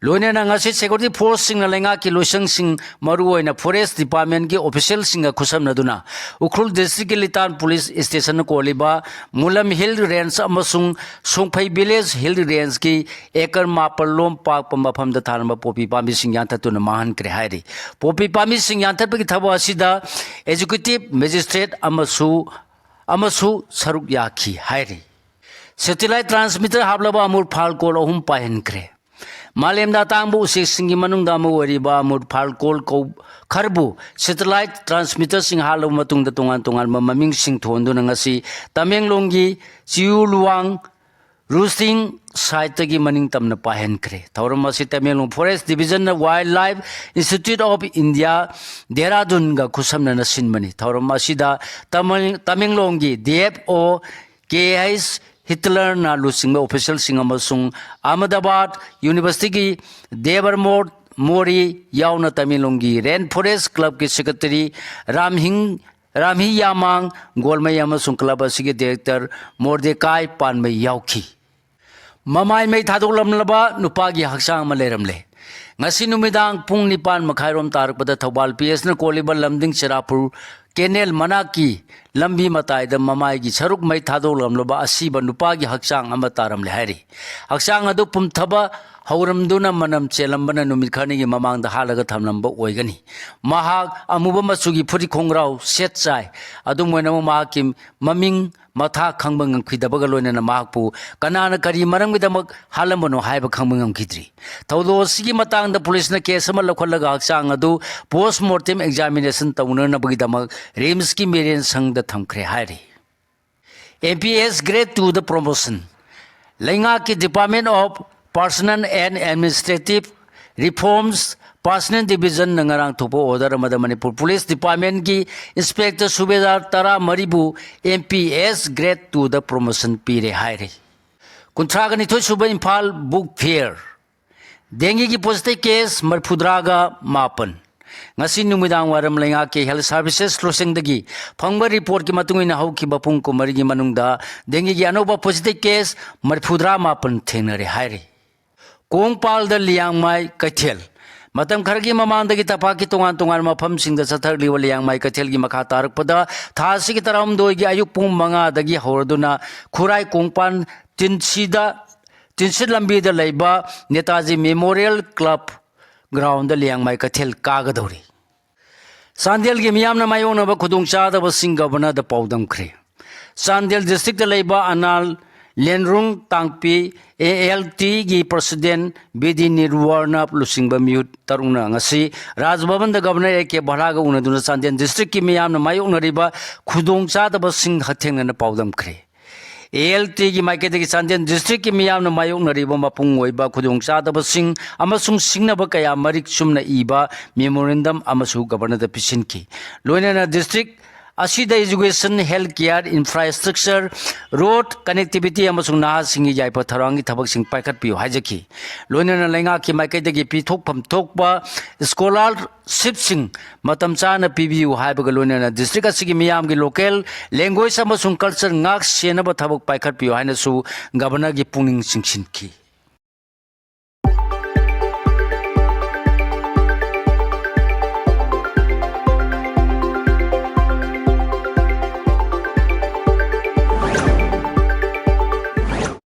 ꯂꯣꯏꯅꯅ ꯉꯁꯤ ꯁꯦꯀ꯭ꯌꯨꯔꯤꯇꯤ ꯐꯣꯔꯁꯁꯤꯡꯅ ꯂꯩꯉꯥꯛꯀꯤ ꯂꯣꯏꯁꯪꯁꯤꯡ, ꯃꯔꯨꯑꯣꯏꯅ ꯐꯣꯔꯦꯁ ꯗꯤꯄꯥꯔꯠꯃꯦꯟꯒꯤ ꯑꯣꯐꯤꯁꯤꯌꯦꯜꯁꯤꯡꯒ ꯈꯨꯠꯁꯝꯅꯗꯨꯅ ꯎꯈ꯭ꯔꯨꯜ ꯗꯤꯁꯇ꯭ꯔꯤꯛꯀꯤ ꯂꯤꯇꯥꯟ ꯄꯨꯂꯤꯁ ꯁ꯭ꯇꯦꯁꯟꯅ ꯀꯣꯜꯂꯤꯕ ꯃꯨꯂꯝ ꯍꯤꯜ ꯔꯦꯟꯖ ꯑꯃꯁꯨꯡ ꯁꯣꯡꯐꯩ ꯚꯤꯂꯦꯖ ꯍꯤꯜ ꯔꯦꯟꯖꯀꯤ ꯑꯦꯀꯔ ꯃꯥꯄꯜ ꯂꯣꯝ ꯄꯥꯛꯄ ꯃꯐꯝꯗ ꯊꯥꯔꯝꯕ ꯄꯣꯄꯤ ꯄꯥꯝꯕꯤꯁꯤꯡ ꯌꯥꯟꯊꯠꯇꯨꯅ ꯃꯥꯡꯍꯟꯈ꯭ꯔꯦ ꯍꯥꯏꯔꯤ꯫ ꯄꯣꯄꯤ ꯄꯥꯝꯕꯤꯁꯤꯡ ꯌꯥꯟꯊꯠꯄꯒꯤ ꯊꯕꯛ ꯑꯁꯤꯗ ꯑꯦꯖꯨꯀꯦꯇꯤꯚ ꯃꯦꯖꯤꯁꯇ꯭ꯔꯦꯠ ꯑꯃꯁꯨ, ꯑꯃꯁꯨ ꯁꯔꯨꯛ ꯌꯥꯈꯤ ꯍꯥꯏꯔꯤ꯫ Satellite transmitter ꯍꯥꯞꯂꯕ ꯑꯃꯨꯔ ꯐꯥꯜꯀꯣꯜ ꯑꯍꯨꯝ ꯄꯥꯏꯍꯟꯈ꯭ꯔꯦ꯫ ꯃꯥꯂꯦꯝꯗ ꯑꯇꯥꯡꯕ ꯎꯆꯦꯛꯁꯤꯡꯒꯤ ꯃꯅꯨꯡꯗ ꯑꯃ ꯑꯣꯏꯔꯤꯕ ꯑꯃꯨꯔ ꯐꯥꯜꯀꯣꯜ ꯀꯧ-, ꯈꯔꯕꯨ satellite transmitterꯁꯤꯡ ꯍꯥꯞꯂꯕ ꯃꯇꯨꯡꯗ ꯇꯣꯉꯥꯟ ꯇꯣꯉꯥꯟꯕ ꯃꯃꯤꯡꯁꯤꯡ ꯊꯣꯟꯗꯨꯅ ꯉꯁꯤ ꯇꯃꯦꯡꯂꯣꯡꯒꯤ ꯆꯤꯌꯨꯂꯨꯋꯥꯡ roosting siteꯇꯒꯤ ꯃꯅꯤꯡ ꯇꯝꯅ ꯄꯥꯏꯍꯟꯈ꯭ꯔꯦ꯫ ꯊꯧꯔꯝ ꯑꯁꯤ Tamenglong Forest Divisionꯅ Wildlife Institute of India, ꯗꯦꯍꯔꯥꯗꯨꯟꯒ ꯈꯨꯠꯁꯝꯅꯅ ꯁꯤꯟꯕꯅꯤ꯫ ꯊꯧꯔꯝ ꯑꯁꯤꯗ ꯇꯃꯦꯡ-, ꯇꯃꯦꯡꯂꯣꯡꯒꯤ D F O K H ꯍꯤꯠꯂꯔꯅ ꯂꯨꯆꯤꯡꯕ officialꯁꯤꯡ ꯑꯃꯁꯨꯡ ꯑꯍꯃꯗꯥꯕꯥꯗ Universityꯒꯤ ꯗꯦꯕꯔꯃꯣꯠ ꯃꯣꯔꯤ ꯌꯥꯎꯅ ꯇꯃꯦꯡꯂꯣꯡꯒꯤ Rain Forest Clubꯀꯤ secretary ꯔꯥꯝꯍꯤꯡ, ꯔꯥꯝꯍꯤ ꯌꯥꯃꯥꯡ ꯒꯣꯜꯃꯩ ꯑꯃꯁꯨꯡ club ꯑꯁꯤꯒꯤ director ꯃꯣꯔꯗꯦꯀꯥꯏ ꯄꯥꯟꯃꯩ ꯌꯥꯎꯈꯤ꯫ ꯃꯃꯥꯏ ꯃꯩ ꯊꯥꯗꯣꯛꯂꯝꯂꯕ ꯅꯨꯄꯥꯒꯤ ꯍꯛꯆꯥꯡ ꯑꯃ ꯂꯩꯔꯝꯂꯦ꯫ ꯉꯁꯤ ꯅꯨꯃꯤꯗꯥꯡ ꯄꯨꯡ ꯅꯤꯄꯥꯟ ꯃꯈꯥꯏꯔꯣꯝ ꯇꯥꯔꯛꯄꯗ ꯊꯧꯕꯥꯜ PSꯅ ꯀꯣꯜꯂꯤꯕ ꯂꯝꯗꯤꯡ ꯆꯦꯔꯥꯄꯨꯔ canal ꯃꯅꯥꯛꯀꯤ ꯂꯝꯕꯤ ꯃꯇꯥꯏꯗ ꯃꯃꯥꯏꯒꯤ ꯁꯔꯨꯛ ꯃꯩ ꯊꯥꯗꯣꯛꯂꯝꯂꯕ ꯑꯁꯤꯕ ꯅꯨꯄꯥꯒꯤ ꯍꯛꯆꯥꯡ ꯑꯃ ꯇꯥꯔꯝꯂꯦ ꯍꯥꯏꯔꯤ꯫ ꯍꯛꯆꯥꯡ ꯑꯗꯨ ꯄꯨꯝꯊꯕ ꯍꯧꯔꯝꯗꯨꯅ ꯃꯅꯝ ꯆꯦꯜꯂꯝꯕꯅ ꯅꯨꯃꯤꯠ ꯈꯔꯅꯤꯒꯤ ꯃꯃꯥꯡꯗ ꯍꯥꯠꯂꯒ ꯊꯝꯂꯝꯕ ꯑꯣꯏꯒꯅꯤ꯫ ꯃꯍꯥꯛ ꯑꯃꯨꯕ ꯃꯆꯨꯒꯤ ꯐꯨꯔꯤꯠ ꯈꯣꯡꯒ꯭ꯔꯥꯎ ꯁꯦꯠ ꯆꯥꯏ꯫ ꯑꯗꯨꯝ ꯑꯣꯏꯅꯃꯛ ꯃꯍꯥꯛꯀꯤ ꯃꯃꯤꯡ ꯃꯊꯥ ꯈꯪꯕ ꯉꯝꯈꯤꯗꯕꯒ ꯂꯣꯏꯅꯅ ꯃꯍꯥꯛꯄꯨ ꯀꯅꯥꯅ ꯀꯔꯤ ꯃꯔꯝꯒꯤꯗꯃꯛ ꯍꯥꯠꯂꯝꯕꯅꯣ ꯍꯥꯏꯕ ꯈꯪꯕ ꯉꯝꯈꯤꯗ꯭ꯔꯤ꯫ ꯊꯧꯗꯣꯛ ꯑꯁꯤꯒꯤ ꯃꯇꯥꯡꯗ ꯄꯨꯂꯤꯁꯅ case ꯑꯃ ꯂꯧꯈꯠꯂꯒ ꯍꯛꯆꯥꯡ ꯑꯗꯨ post mortem examination ꯇꯧꯅꯅꯕꯒꯤꯗꯃꯛ RIMSꯀꯤ ꯃꯤꯔꯦꯟ ꯁꯪꯗ ꯊꯝꯈ꯭ꯔꯦ ꯍꯥꯏꯔꯤ꯫ M P S Grade twoꯗ promotion꯫ ꯂꯩꯉꯥꯛꯀꯤ Department of Personnel and Administrative Reforms Personnel Divisionꯅ ꯉꯔꯥꯡ ꯊꯣꯛꯄ order ꯑꯃꯗ Manipur Police Departmentꯀꯤ Inspector Subedar ꯇꯔꯥꯃꯔꯤꯕꯨ M P S Grade twoꯗ promotion ꯄꯤꯔꯦ ꯍꯥꯏꯔꯤ꯫ ꯀꯨꯟꯊ꯭ꯔꯥꯒ ꯅꯤꯊꯣꯏ ꯁꯨꯕ Imphal Book Fair꯫ Dengueꯒꯤ positive case ꯃꯔꯤꯐꯨꯇꯔꯥꯒ ꯃꯥꯄꯟ꯫ ꯉꯁꯤ ꯅꯨꯃꯤꯗꯥꯡ ꯋꯥꯏꯔꯝ ꯂꯩꯉꯥꯛꯀꯤ Health Services ꯂꯣꯏꯁꯪꯗꯒꯤ ꯐꯪꯕ reportꯀꯤ ꯃꯇꯨꯡ ꯏꯟꯅ ꯍꯧꯈꯤꯕ ꯄꯨꯡ ꯀꯨꯟꯃꯔꯤꯒꯤ ꯃꯅꯨꯡꯗ dengueꯒꯤ ꯑꯅꯧꯕ positive case ꯃꯔꯤꯐꯨꯇꯔꯥ ꯃꯥꯄꯟ ꯊꯦꯡꯅꯔꯦ ꯍꯥꯏꯔꯤ꯫ ꯀꯣꯡꯄꯥꯜꯗ ꯂꯤꯌꯥꯡꯃꯥꯏ ꯀꯩꯊꯦꯜ꯫ ꯃꯇꯝ ꯈꯔꯒꯤ ꯃꯃꯥꯡꯗꯒꯤ ꯇꯝꯄꯥꯛꯀꯤ ꯇꯣꯉꯥꯟ ꯇꯣꯉꯥꯟꯕ ꯃꯐꯝꯁꯤꯡꯗ ꯆꯠꯊꯔꯛꯂꯤꯕ ꯂꯤꯌꯥꯡꯃꯥꯏ ꯀꯩꯊꯦꯜꯒꯤ ꯃꯈꯥ ꯇꯥꯔꯛꯄꯗ ꯊꯥ ꯑꯁꯤꯒꯤ ꯇꯔꯥꯍꯨꯝꯗꯣꯏꯒꯤ ꯑꯌꯨꯛ ꯄꯨꯡ ꯃꯉꯥꯗꯒꯤ ꯍꯧꯔꯗꯨꯅ ꯈꯨꯔꯥꯏ ꯀꯣꯡꯄꯥꯟ ꯇꯤꯟꯁꯤꯗ, ꯇꯤꯟꯁꯤꯠ ꯂꯝꯕꯤꯗ ꯂꯩꯕ ꯅꯦꯇꯥꯖꯤ Memorial Club groundꯗ ꯂꯤꯌꯥꯡꯃꯥꯏ ꯀꯩꯊꯦꯜ ꯀꯥꯒꯗꯧꯔꯤ꯫ ꯆꯥꯟꯗꯦꯜꯒꯤ ꯃꯤꯌꯥꯝꯅ ꯃꯥꯌꯣꯛꯅꯕ ꯈꯨꯗꯣꯡꯆꯥꯗꯕꯁꯤꯡ Governorꯗ ꯄꯥꯎꯗꯝꯈ꯭ꯔꯦ꯫ ꯆꯥꯟꯗꯦꯜ districtꯇ ꯂꯩꯕ ꯑꯅꯥꯜ ꯂꯦꯟꯔꯨꯡ ꯇꯥꯡꯄꯤ, ꯑꯦ ꯑꯦꯜ ꯇꯤꯒꯤ ꯄ꯭ꯔꯁꯤꯗꯦꯟ ꯕꯤ ꯗꯤ ꯅꯤꯔꯋꯥꯔꯅ ꯂꯨꯆꯤꯡꯕ ꯃꯤꯍꯨꯠ ꯇꯔꯨꯛꯅ ꯉꯁꯤ ꯔꯥꯖ ꯚꯕꯟꯗ ꯒꯕꯔꯅꯔ ꯑꯦ ꯀꯦ ꯚꯔꯥꯒ ꯎꯅꯗꯨꯅ ꯆꯥꯟꯗꯦꯜ ꯗꯤꯁꯇ꯭ꯔꯤꯛꯀꯤ ꯃꯤꯌꯥꯝꯅ ꯃꯥꯌꯣꯛꯅꯔꯤꯕ ꯈꯨꯗꯣꯡꯆꯥꯗꯕꯁꯤꯡ ꯍꯛꯊꯦꯡꯅꯅ ꯄꯥꯎꯗꯝꯈ꯭ꯔꯦ꯫ ꯑꯦ ꯑꯦꯜ ꯇꯤꯒꯤ ꯃꯥꯏꯀꯩꯗꯒꯤ ꯆꯥꯟꯗꯦꯜ ꯗꯤꯁꯇ꯭ꯔꯤꯛꯀꯤ ꯃꯤꯌꯥꯝꯅ ꯃꯥꯌꯣꯛꯅꯔꯤꯕ ꯃꯄꯨꯡ ꯑꯣꯏꯕ ꯈꯨꯗꯣꯡꯆꯥꯗꯕꯁꯤꯡ ꯑꯃꯁꯨꯡ ꯁꯤꯡꯅꯕ ꯀꯌꯥ ꯃꯔꯤꯛ ꯆꯨꯝꯅ ꯏꯕ ꯃꯦꯃꯣꯔꯦꯟꯗꯝ ꯑꯃꯁꯨ ꯒꯕꯔꯅꯔꯗ ꯄꯤꯁꯤꯟꯈꯤ꯫ ꯂꯣꯏꯅꯅ ꯗꯤꯁꯇ꯭ꯔꯤꯛ ꯑꯁꯤꯗ education, health care, infrastructure, road connectivity ꯑꯃꯁꯨꯡ ꯅꯍꯥꯁꯤꯡꯒꯤ ꯌꯥꯏꯐ ꯊꯧꯔꯥꯡꯒꯤ ꯊꯕꯛꯁꯤꯡ ꯄꯥꯏꯈꯠꯄꯤꯌꯨ ꯍꯥꯏꯖꯈꯤ꯫ ꯂꯣꯏꯅꯅ ꯂꯩꯉꯥꯛꯀꯤ ꯃꯥꯏꯀꯩꯗꯒꯤ ꯄꯤꯊꯣꯛꯐꯝ ꯊꯣꯛꯄ ꯁ꯭ꯀꯣꯂꯥꯔꯁꯤꯞꯁꯤꯡ ꯃꯇꯝ ꯆꯥꯅ ꯄꯤꯕꯤꯌꯨ ꯍꯥꯏꯕꯒ ꯂꯣꯏꯅꯅ ꯗꯤꯁꯇ꯭ꯔꯤꯛ ꯑꯁꯤꯒꯤ ꯃꯤꯌꯥꯝꯒꯤ ꯂꯣꯀꯦꯜ ꯂꯦꯡꯒ꯭ꯋꯦꯖ ꯑꯃꯁꯨꯡ ꯀꯜꯆꯔ ꯉꯥꯛ ꯁꯦꯟꯅꯕ ꯊꯕꯛ ꯄꯥꯏꯈꯠꯄꯤꯌꯨ ꯍꯥꯏꯅꯁꯨ ꯒꯕꯔꯅꯔꯒꯤ ꯄꯨꯛꯅꯤꯡ ꯆꯤꯡꯁꯤꯟꯈꯤ꯫